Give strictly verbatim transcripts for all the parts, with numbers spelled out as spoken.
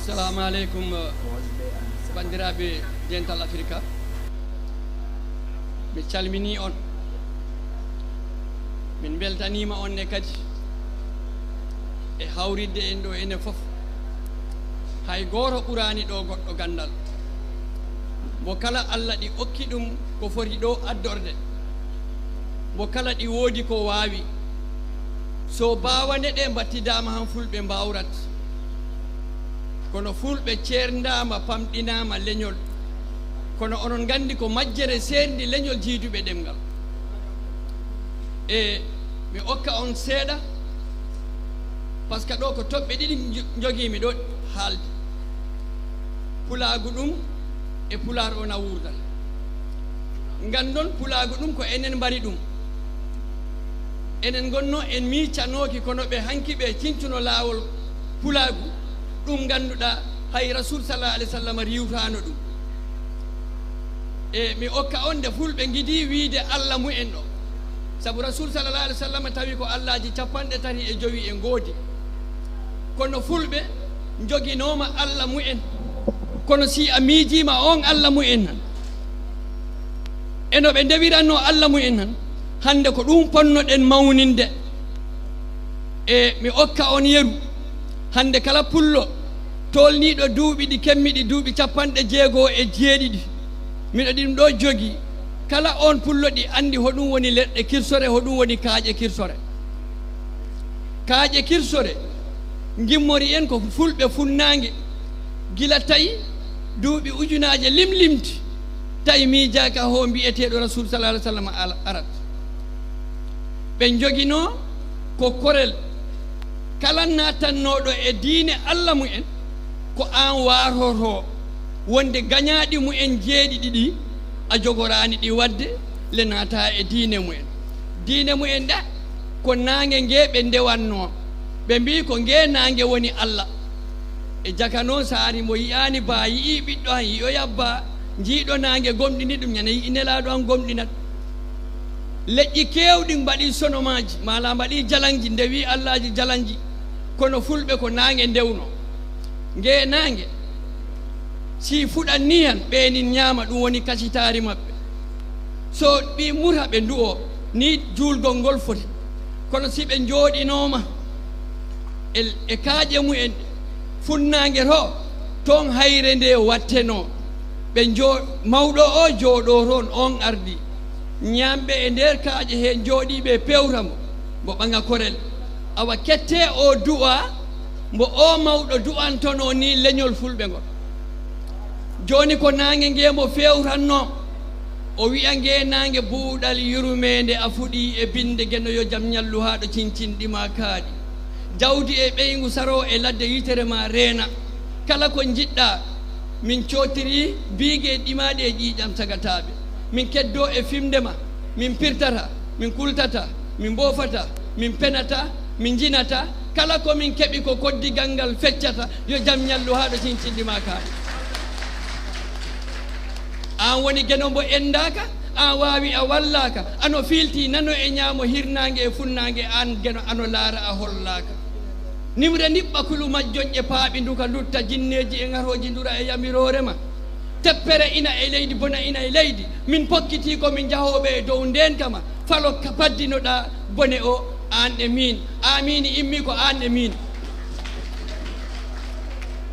Assalamu aleykum, banndiraaɓe Dental Afirka. Mi calminii on. Min mbeltaniima on ne kadi e hawridde en ɗoo enen fof. Hay gooto ɓuraani ɗoo goɗɗo ganndal. Mo kala Alla ɗi okki ɗum ko foti ɗoo addorde. Mo kala ɗi woodi ko waawi. So baawane ɗe mbattidaama han fulɓe mbaawrat. Kono fulɓe ceerndaama, pamɗinaama leñol. Kono onon nganndi ko majjere seerndi leñol jiiduɓe ɗemngal. E mi okka on seeɗa, par ce que ɗoo ko toɓɓe ɗiɗi njo-, njogiimi ɗoo haalde. Pulaagu ɗum e pulaar o na wuurda. Nganndon pulaagu ɗum ko enen mbari ɗum. Enen ngonnoo en miicanooki kono ɓe hanki ɓe cincuno laawol pulaagu, ɗum ngannduɗaa hay Rasuul sallallaahu alayhi wa sallam riiwtaano ɗum. E mi okka on nde fulɓe ngidii wiide Alla mu'en ɗo. Sabu Rasuul sallallaahu alayhi wa sallam tawi ko allaaji capanɗe tati e jowi e ngoodi. Kono fulɓe njoginooma Alla mu'en. Kono si a miijiima on Alla mu'en han, e no ɓe ndewiranno Alla mu'en han, hannde ko ɗum ponnoɗen mawninde. E mi okka on yeru, hannde kala pullo tolniiɗo duuɓi ɗi kemmiɗi duuɓi capanɗe jeego e jeeɗiɗi, miɗo ɗum ɗoo jogii. Kala on pullo ɗi anndi hoɗum woni leɗɗe kirsore, hoɗum woni kaaƴe kirsore. Kaaƴe kirsore, ngimmori en ko fulɓe funnaange, gila tawi duuɓi ujunaaje limlimti, tawi miijaaka ho mbi'eteeɗo Rasuul sallallaahu alayhi wa sallam al-, arat. Ɓe njoginoo ko korel kala naatannooɗo e diine Alla mu'en, ko an waaroroo wonde gañaaɗi mu'en jeeɗiɗi ɗi a jogoraani ɗi waɗde le naataa e diine mu'en. Diine mu'en ɗa ko naange nge ɓe ndewannoo, ɓe mbii ko nge naange woni Alla. E jaka non, so ari mo yi'aani baa, yi'ii ɓiɗɗo an, yi'oya baa, jiiɗo naange gomɗini ɗum, ñande yi'i nelaaɗo an gomɗinat. Leƴƴi keewɗi mbaɗii sonomaaji, maa la mbaɗii jalanji, ndewii allaaji jalanji, kono fulɓe ko naange ndewnoo. Ngee naange, si fuɗan nii han, ɓe nin ñaama, ɗum woni kasitaari maɓɓe. So ɓi murha ɓe ndu'oo, nii juulgol ngol foti. Kono si ɓe njooɗinooma e, e kaaƴe mu'en, funnaange to, ton hayre nde wattenoo. Ɓe njo-, mawɗo o jooɗoo ton, on ardii. Ñaamɓe e nder kaaƴe he njooɗii ɓe pewta mo, mo ɓaŋa korel. Awa kettee o du'a, mbo o mawɗo du'antonoo nii leñol fulɓe ngol. Jooni ko naange nge mo fewtannoo. O wi'a nge naange buuɗal yurmeende a fuɗii e binnde Geno yo jam ñallu haa ɗo cincinɗi maa kaaɗi. Jawdi e ɓeyngu saroo e ladde yitere maa reena. Kala ko njiɗɗaa, min cootirii biige ɗimaaɗe e ƴiiƴam sagataaɓe. Min keddoo e fimde ma, min pirtata, min kultata, min mboofata, min penata, min njinata. Kala ko min keɓi ko koddigal ngal feccata, yo jam ñallu haa ɗo cincinɗi maa kaaɗi. An woni Geno mbo enndaaka, an waawi a wallaaka, ano fiiltii nano e ñaamo hirnaange e funnaange, an Geno ano laara a hollaaka. Nimre niɓɓa kulu majjoñ e paaɓi nduka lutta jinneeji e ŋarooji ndura e yamiroore ma. Teppere ina e leydi, bona ina e leydi, min pokkitii ko min jahooɓe e dow ndeenka ma, falo ka paddinoɗaa bone o, an e miin. Aamiini immii ko an e miin.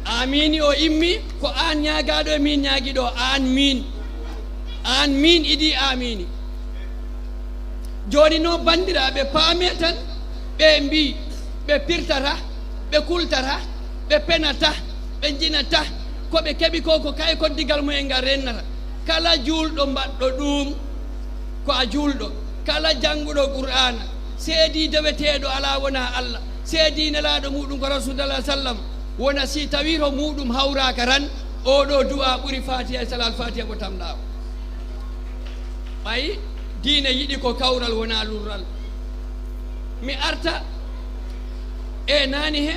Aamiini o immii ko an ñaagaaɗo e miin ñaagiiɗo, an miin. An miin idii aamiini. Jooni non, banndiraaɓe, paamee tan, ɓe mbii, ɓe pirtata, ɓe kultata, ɓe penata, ɓe njinata, ko ɓe keɓi ko, ko kay koddigal mumen ngal rennata. Kala juulɗo mbaɗɗo ɗum, ko a juulɗo. Kala jannguɗo Qur'aana, seedii deweteeɗo alaa wonaa Alla, seedii nelaaɗo muuɗum ko Rasuulullaahi sallallaahu alayhi wa sallam, wona si tawii to muuɗum hawraaka ran, oo ɗoo du'aa ɓuri Faatiha e Salaatul Faatiha ko tamɗaa o. Ɓay diine yiɗi ko kawral wonaa lurral. Mi arta e naani he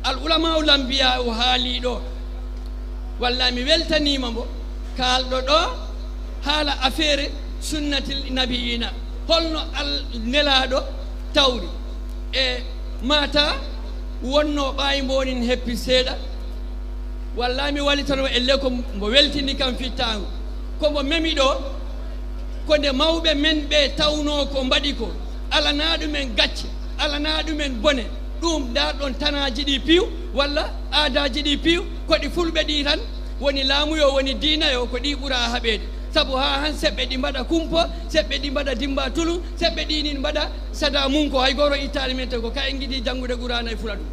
al ulama'u lambiya o haalii ɗoo. Wallaahi mi weltaniima mbo kaalɗo ɗoo haala afeere sunnatil nabiyiina. Holno al nelaaɗo tawri? E mata wonno ɓaayi mbo onin heppi seeɗa. Wallaahi, mi wallitano ellee ko mbo weltini kam fittaango. Ko mbo memi ɗoo, ko nde mawɓe men ɓee tawnoo ko mbaɗi ko, alanaa ɗumen gacce, alanaa ɗumen bone. Ɗum ndaar ɗon tanaaji ɗii piiw, walla aadaaji ɗii piiw, ko ɗi fulɓe ɗii tan, woni laamu yo, woni diina yo, ko ɗii ɓuraa haɓeede. Sabu haa han seɓɓe ɗi mbaɗa kumpo, seɓɓe ɗi mbaɗa dimba tulum, seɓɓe ɗii nin mbaɗa sadaa mun ko hay gooto ittaali men, te ko ka en ngiɗi janngude Quraana e fula ɗum.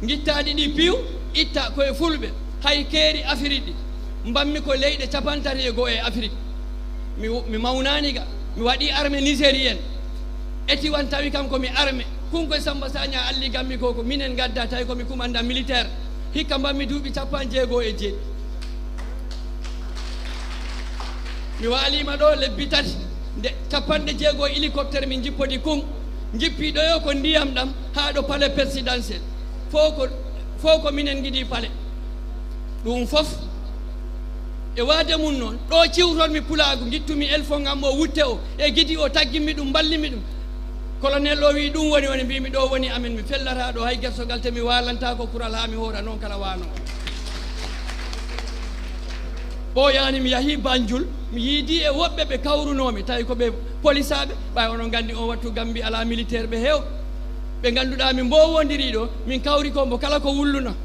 Ngittaali ɗi piiw, itta ko e fulɓe, hay keeri Afirik ɗi. Mbammi ko leyɗe capantati e go'o e Afirik. Mi, mi mawnaani ga, mi waɗi arme nigérien. Etiwan tawi kam ko mi arme. Kunkoy Samba Sagna alligammi ko, ko minen ngadda, tawi ko mi commandant militaire. Hikka mbammi duuɓi cappanɗe jeego e jeeɗiɗi. Mi waaliima ɗoo lebbi tati, nde cappanɗe jeego hélicoptère min njippodi kun, njippii ɗo yo ko ndiyam ɗam haa ɗo palais présidentiel. Fof ko, fof ko minen ngiɗi palais. Ɗum fof e waade mum noon, ɗo ciwtonmi pulaagu, ngittumi elfo ngam o wutte o, e gidi o taggimmi ɗum, mballimi ɗum. Colonel o wi'i, "Ɗum woni, woni," mbiimi, "Ɗo woni amen, mi fellataa ɗo hay gertogal, te mi waalantaa ko kural haa mi hoora noon kala waano." Ɓooyaani mi yahii Banjul, mi yiidii e woɓɓe ɓe kawrunoomi, tawi ko ɓe polisaaɓe, ɓay onon nganndi on wattu Gambi alaa militaire ɓe heew. Ɓe ngannduɗaa min mboowondirii ɗo, min kawri ko mbo kala ko wulluna.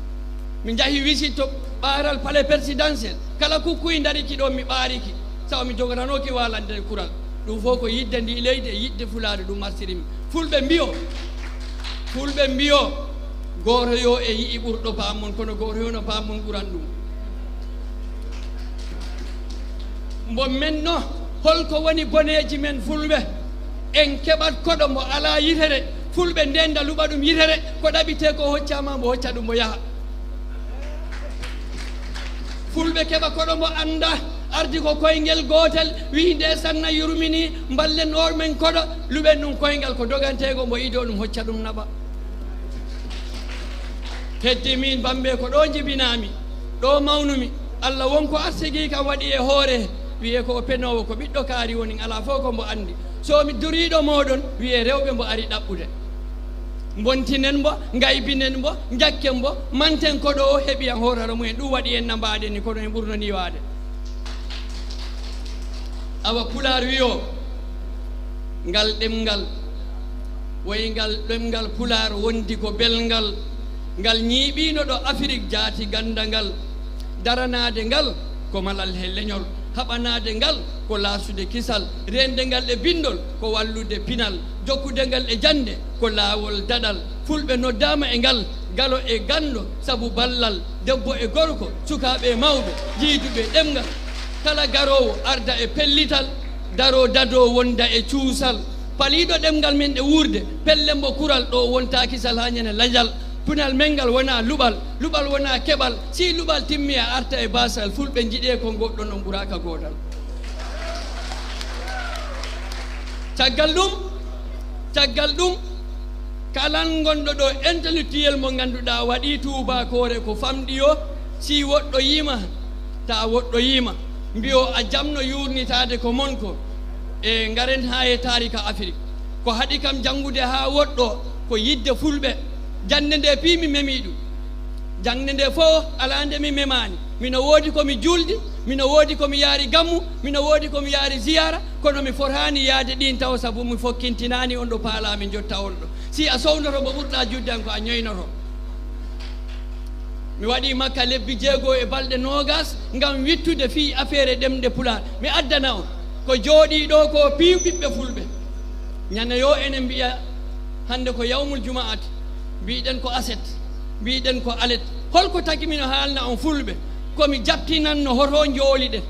Min njahi wisit to ɓaaral palais présidentiel, kala kukkuy ndariki ɗon mi ɓaariki, sabu mi jogotanooki waalande kural. Ɗum fof ko yiɗde ndii leydi e yiɗde Fulaaru ɗum marsiri mi. Fulɓe mbiyo, Fulɓe mbiyo, gooto yo e yi'i ɓurɗo paam mun, kono gooto yo no paam mun ɓuran ɗum. Mbo men no, holko woni boneeji men Fulɓe? En keɓat koɗo mbo alaa yitere, Fulɓe ndenda luɓa ɗum yitere, ko ɗaɓitee ko hoccaama mbo hocca ɗum mbo yaha. Fulɓe keɓa koɗo mbo annda, ardi ko koyngel gootel, wi'i nde sanna yurmini, mballen oo men koɗo, luɓen ɗum koyngal ko doganteego mbo idoo ɗum hocca ɗum naɓa. Heddi min Bammbee ko ɗo njibinaami, ɗo mawnumi. Alla won ko arsigi kam waɗi e hoore, wi'ee ko o penoowo, ko ɓiɗɗo kaari woni, alaa fof ko mbo anndi. So mi duriiɗo mooɗon, wi'ee rewɓe mbo ari ɗaɓɓude. Mbontinen mbo, ngaybinen mbo, njakken mbo, manten koɗo o heɓi en hoorara mumen. Ɗum waɗi en na mbaaɗen ni, kono en ɓurno ni waade. Awa, Pulaar wi'o, ngal ɗemngal, wayi ngal ɗemngal Pulaar wondi ko belngal, ngal ñiiɓiino ɗo Afirik jaati ganndangal. Daranaade ngal ko malal he leñol, haɓanaade ngal ko laasude kisal, reende ngal e binndol ko wallude pinal, jokkude ngal e jannde ko laawol daɗal. Fulɓe noddaama e ngal, galo e ganndo, sabu ballal, debbo e gorko, sukaaɓe e mawɓe, jiiduɓe ɗemngal. Kala garoowo arda e pellital, daroo dadoo wonda e cuusal. Paliiɗo ɗemngal men e wuurde, pelle mbo kural ɗo wonta kisal haa ñande lajal. Pinal men ngal wona luɓal, luɓal wona keɓal. Si luɓal timmi a arta e baasal, Fulɓe njiɗee ko ngoɗɗon on ɓuraaka goodal. Caggal ɗum, caggal ɗum, kala ngonɗo ɗo intellectuel mo ngannduɗaa waɗii tuubaakoore ko famɗi o, si woɗɗoyiima, ta woɗɗoyiima, mbiyo a jamno yuurnitaade ko mon ko, e ngaren haa e taarika Afirik. Ko haɗi kam janngude haa woɗɗo ko yiɗde Fulɓe. Jannde nde fii mi memii ɗum. Jannde nde fof alaa nde mi memaani. Mino woodi ko mi juuldi, mino woodi ko mi yaari gammu, mino woodi ko mi yaari ziyaara, kono mi fotaani yaade ɗiin taw sabu mi fokkintinaani on ɗo paalaa mi jotta on ɗo. Si a sownoto mo ɓurɗaa juulde an ko a ñoynoto. Mi waɗii Makka lebbi jeego e balɗe noogas ngam wittude fii afeere ɗemɗe Pulaar. Mi addana on ko jooɗii ɗoo ko piiw ɓiɓɓe Fulɓe. Ñande yo enen mbiya hannde ko yawmul juma'ati, mbiɗen ko aset, mbiɗen ko alet. Holko tagi mino haalna on Fulɓe? Ko mi jattinanno hoto njooliɗen.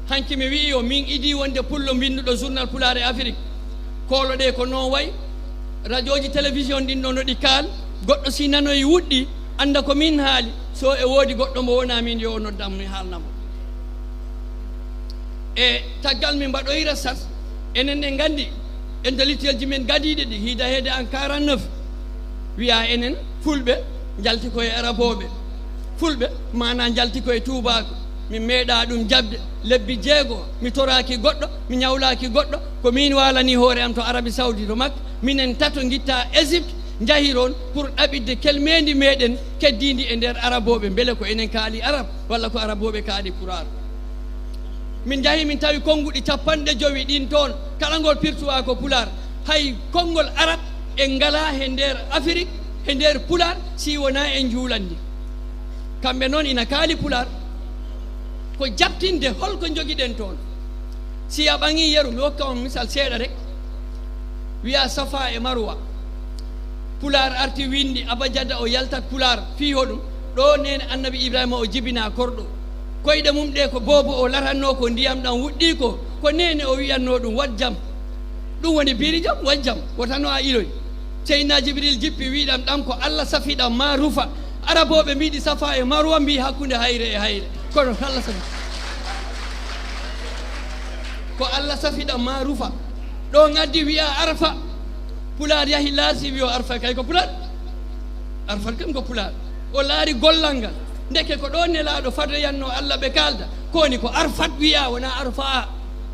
Hanki mi wi'i yo min idii wonde pullo binnduɗo journal Pulaar e Afirik. Koolo ɗe ko non way, rajooji, télévision ɗin ɗo no ɗi kaal, goɗɗo si nanoyi wuɗɗi, annda ko min haali, so e woodi goɗɗo mo wona min yo o noddan mi haalna mo. E taggal min mbaɗoyra sat, enen en nganndi intellectuel ji men gadiiɗi ɗi, hiida heede an quarante-neuf, wi'a enen Fulɓe njalti ko e Arabooɓe. Fulɓe, maanaa njalti ko e tuubaaku. Min meeɗaa ɗum jaɓde. Lebbi jeego, mi toraaki goɗɗo, mi ñawlaaki goɗɗo. Ko miin waalanii hoore am to Arabie Saoudite, to Makka. Minen tato ngittaa Égypte, njahiron pour ɗaɓitde kelmeendi meɗen keddiindi e nder Arabooɓe, mbele ko enen kaali Arab walla ko Arabooɓe kaali Pulaar. Min njahi, min tawi konnguɗi cappanɗe jowi ɗin toon, kala ngol pirtuwaa ko Pulaar. Hay konngol Arab en ngalaa he nder Afirik, he nder Pulaar, si wonaa en njuulanndi. Kamɓe noon ina kaali Pulaar, ko jaɓtinde hol ko njogiɗen toon. Si a ɓaŋii yeru, mi hokka on misal seeɗa rek, wiyaa Safa e Marwa. Pulaar arti winndi, Abajada o yaltat Pulaar, fii hoɗum? Ɗo neene Annabi Ibrahima o jibinaa korɗo. Koyɗe mum ɗe ko boobo o laratnoo ko ndiyam ɗam wuɗɗii ko, ko neene o wi'atnoo ɗum, "Waɗ jam." Ɗum woni biiri jam, waɗ jam, wota no a iloy. Seydina Jibril jippi, wi'i ɗam, "Ɗam ko Alla safi ɗam, maa rufa." Arabooɓe mbiɗi Safa e Marwa, mbii hakkunde hayre e hayre. Kono Alla safi. Ko Alla safi ɗam, maa rufa. Ɗo ngaddi wi'a Arfa. Pulaar yahi laasi, wi'o Arfa kay ko Pulaar. Arfat kam ko Pulaar. O laari gollal ngal. Ndeke ko ɗo Nelaaɗo fadoyannoo Alla ɓe kaalda. Ko woni ko Arfat wi'a, wonaa Arfaa.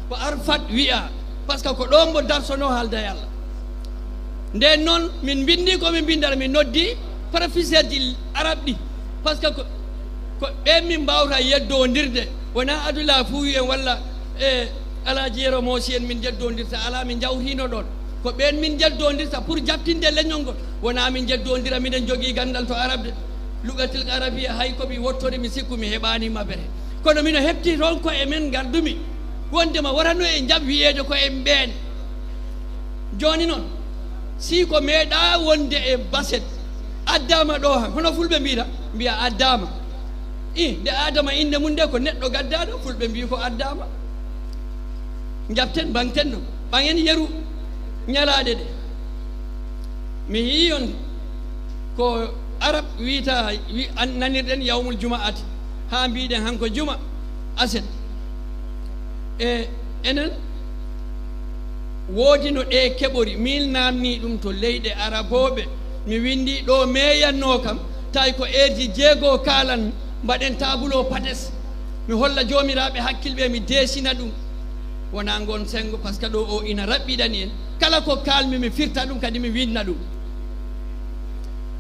Ko Arfat wi'a. Par ce que ko ɗo mbo darsonoo haalda e Alla. Ndeen noon, min mbinndi ko min mbinndata, min noddi professeur ji Arab ɗi. Par ce que ko, ko ɓeen min mbaawata yeddondirde. Wonaa Abdullahi Fuuyu en walla, e, Alaaji Yero Moosi en min njeddondirta, alaa, min njawtiino ɗoon. Ko ɓeen min njeddondirta pour jaɓtinde leñol ngol. Wonaa min njeddondira, miɗen njogii ganndal to Arab de. Lugatil Arabiya, hay ko mi wottori, mi sikku mi heɓaani maɓɓere. Kono mino heɓti toon ko e men ngardumi. Wonndema wota no en njaɓ wi'eede ko en ɓeen. Jooni noon, si ko meeɗaa wonde e baset, addaama ɗo han, hono Fulɓe mbiyata, mbiya addaama. Ih, nde Aadama innde mum nde ko neɗɗo gaddaaɗo, Fulɓe mbii ko addaama. Njaɓten, ɓaŋten ɗum. Ɓaŋen yeru ñalaaɗe ɗe. Mi yii on ko Arab wi'ata, wi-, an-, nanirɗen yawmul juma'ati, haa mbiɗen han ko juma, aset. E enen woodi no ɗe keɓori, miin naamnii ɗum to leyɗe Arabooɓe, mi winndii ɗo meeyannoo kam, tawi ko eerji jeego kaalan, mbaɗen taabulo pates, mi holla joomiraaɓe hakkilɓe, mi deesina ɗum. Wonaa ngoon senngo, par ce que ɗo o ina raɓɓiɗani en. Kala ko kaalmi, mi firta ɗum, kadi mi winnda ɗum.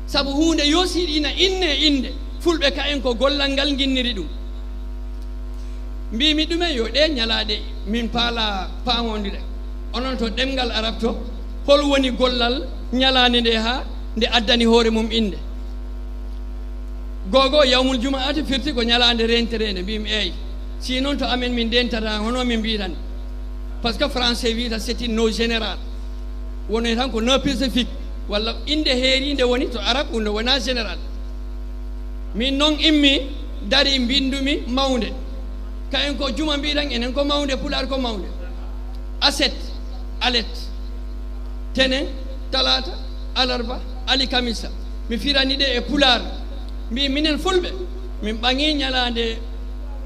Sabu huunde yoo si ina innee innde, Fulɓe ka'en ko gollal ngal nginniri ɗum. Mbiimi ɗumen yo ɗee ñalaaɗe min paala paamondire. Onon to ɗemngal Arab to, hol woni gollal ñalaande nde haa nde addani hoore mum innde? Gogo, yawmul juma'ati firti ko ñalaande rentereende, mbiimi eey. Si noon to amen min ndentata, hono min mbiyata ni? Par ce que français wiyata c'est une no générale. Wonay tan ko no spécifique. Walla innde heeriinde woni to Arab, ɗum no wona général. Min noon immi, dari, mbinndumi mawnde. Kayen ko juma mbiɗen, enen ko mawnde, Pulaar ko mawnde. Aset, alet, tenen, talaata, alarba, alikamisa. Mi firani ɗe e Pulaar. Mbi minen Fulɓe, min ɓaŋi ñalaande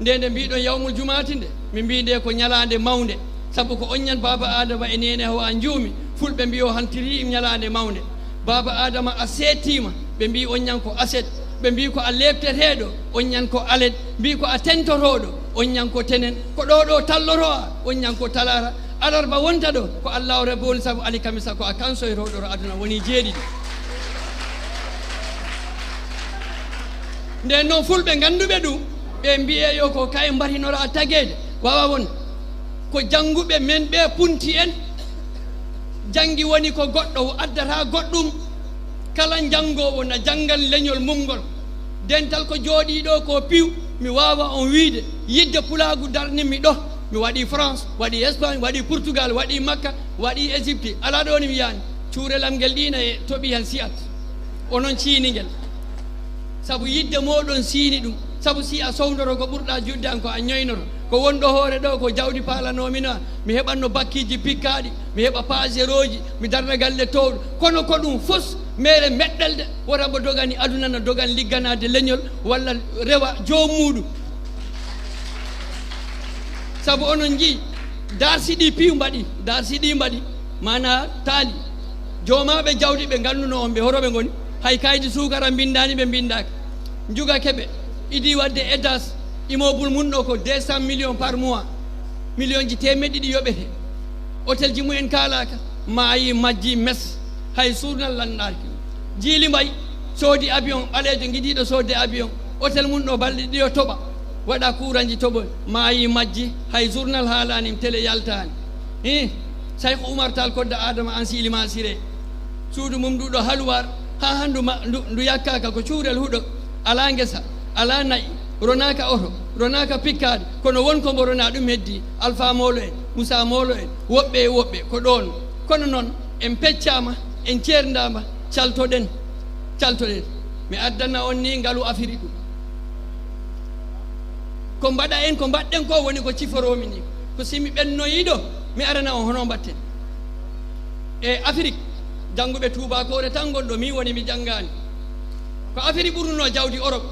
nde, nde mbiɗon yawmul jumaati nde, min mbi nde ko ñalaande mawnde. Sabu ko oññan Baaba Aadama e Neene Hawa njuumi, Fulɓe mbi o hantiri ñalaande mawnde. Baaba Aadama, a seetiima, ɓe mbii, on ñan ko aset. Ɓe mbii, ko a leepteteeɗo, on ñan ko alet. Mbii, ko a tentotooɗo, on ñan ko tenen. Ko ɗo ɗo tallotoo a, on ñan ko talaata. Alarba wonta ɗo, ko Allaahu Rabbi woni, sabu alikamisa ko a kansoytooɗo to aduna, woni jeeɗiɗi. Nden non, Fulɓe ngannduɓe ɗum, ɓe mbi'e yo ko kaye mbatinora tageede, waawa won. Ko jannguɓe men ɓe punti en. Janngi woni ko goɗɗo addata goɗɗum. Kala janngoowo na janngan leñol mum ngol. Dental ko jooɗii ɗo ko piw, mi waawa on wiide, yidde pulaagu darnimmi ɗo. Mi waɗi France, waɗi Espagne, waɗi Portugal, waɗi Makka, waɗi Égypte. Alaa ɗo ni mi yaani. Cuurel am ngel ɗiina e toɓi han siyat. Onon ciini ngel. Sabu yidde mooɗon siini ɗum. Sabu si a sowndoro ko ɓurɗa juɗde an ko a ñoynoto. Ko wonɗo hoore ɗo ko jawdi paalanoomi na, mi heɓanno bakkiiji pikkaaɗi, mi heɓa paaserooji, mi darna galle towɗo. Kono ko ɗum fos meere meɗɗelde, wota mbo dogani aduna na dogan ligganaade leñol walla rewa joom muuɗum. Sabu onon njii, darsi ɗi piw mbaɗi, darsi ɗi mbaɗi, maanaa taali. Joomaaɓe jawdi ɓe ngannduno on, ɓe hoto ɓe ngoni, hay kaydi suukara mbinndaani, ɓe mbinndaaka. Njuga keɓe, idii waɗde étage, immeuble mum ɗo ko deux cents millions par mois, millionji teemeɗɗe ɗiɗi yoɓete. Hôtelji mumen kaalaaka, maayi, majji, mes, hay suurnal lanndaaki. Jiili Mbay soodi avion ɓaleejo, gidiiɗo soodde avion. Otel mun ɗoo balɗe ɗiɗi o toɓa, waɗa kuuranji toɓo, maayi majji, hay journal haalaani, tele yaltaani. Hii, Sayku Umar Taal Kodda Aadama Ansi Ilimaan Siree. Suudu mum ndu ɗo Haluwaar, haa handu ma-, ndu, ndu yakkaaka ko cuurel huɗo, alaa ngesa, alaa na'i, ronaaka oto, ronaaka pikkaari, kono won ko mbo ronaa ɗum heddii, Alfaa Moolo en, Musaa Moolo en, woɓɓe e woɓɓe, ko ɗoon. Kono noon, en peccaama, en ceerndaama, caltoɗen, caltoɗen. Mi addana on nii ngalu Afiri ɗum. Ko mbaɗa en, ko mbaɗɗen ko woni ko ciforoomi nii. Ko si mi ɓennoyii ɗo, mi arana on hono mbaɗten. E Afrik, jannguɓe tuubaakoore tan ngon ɗo, min woni mi janngaani. Ko Afiri ɓurnunoo jawdi Orop.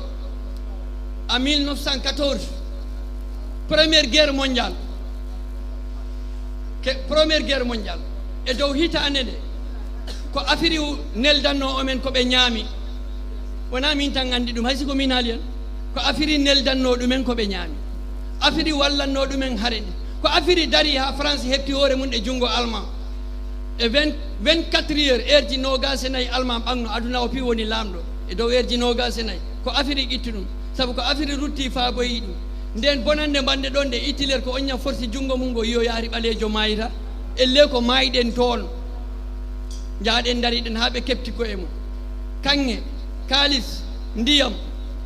En mille neuf cent quatorze, Première Guerre mondiale, ke, Première Guerre mondiale, e dow hitaande nde, ko Afiri neldannoo omen ko ɓe ñaami. Wonaa min tan anndi ɗum, hay si ko min haali en. Ko Afiri neldannoo ɗumen ko ɓe ñaami. Afiri wallannoo ɗumen hare nde. Ko Afiri darii haa France heɓti hoore mum e junngo Almaa. E vingt, vingt-quatre heures, heure ji noogaas e nayi Almaa ɓanno, aduna o fii woni laamɗo. E dow heure ji noogaas e nayi, ko Afiri itti ɗum. Sabu ko Afiri rutti faaboyi ɗum. Nden bonannde mbannde ɗon nde, Hitler ko on ñan forsi junngo mum ngo, yo yaari ɓaleejo maayra. Ellee ko maayɗen toon. Njaaɗen ndariɗen haa ɓe keɓti koye mum. Kaŋŋe, kaalis, ndiyam,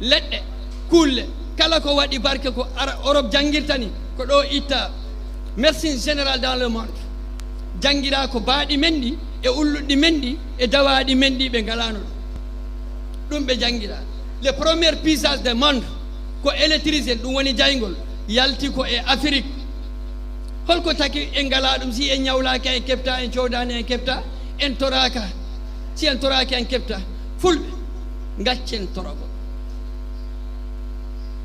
leɗɗe, kulle, kala ko waɗi barke ko ara Europe janngirta ni, ko ɗo itta. Médecine générale dans le monde. Janngiraa ko baaɗi men ɗi, e ulluɗi men ɗi, e dawaaɗi men ɗi, ɓe ngalaano ɗum. Ɗum ɓe janngiraa. Les premières puissances du monde ko électricien, ɗum woni jayngol, yalti ko e Afrik. Holko taki en ngalaa ɗum? Si en ñawlaaki, en keɓtaa, en coodaani, en keɓtaa, en toraaka. Si en toraaki, en keɓtaa. Fulɓe, ngaccen toragol.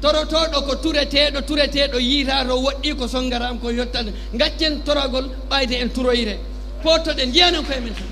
Torotooɗo ko tureteeɗo, tureteeɗo yiitaa to woɗɗii ko songaram ko yottata. Ngaccen toragol, ɓayde en turoyre. Pottoɗen, njiyanen koye men tan.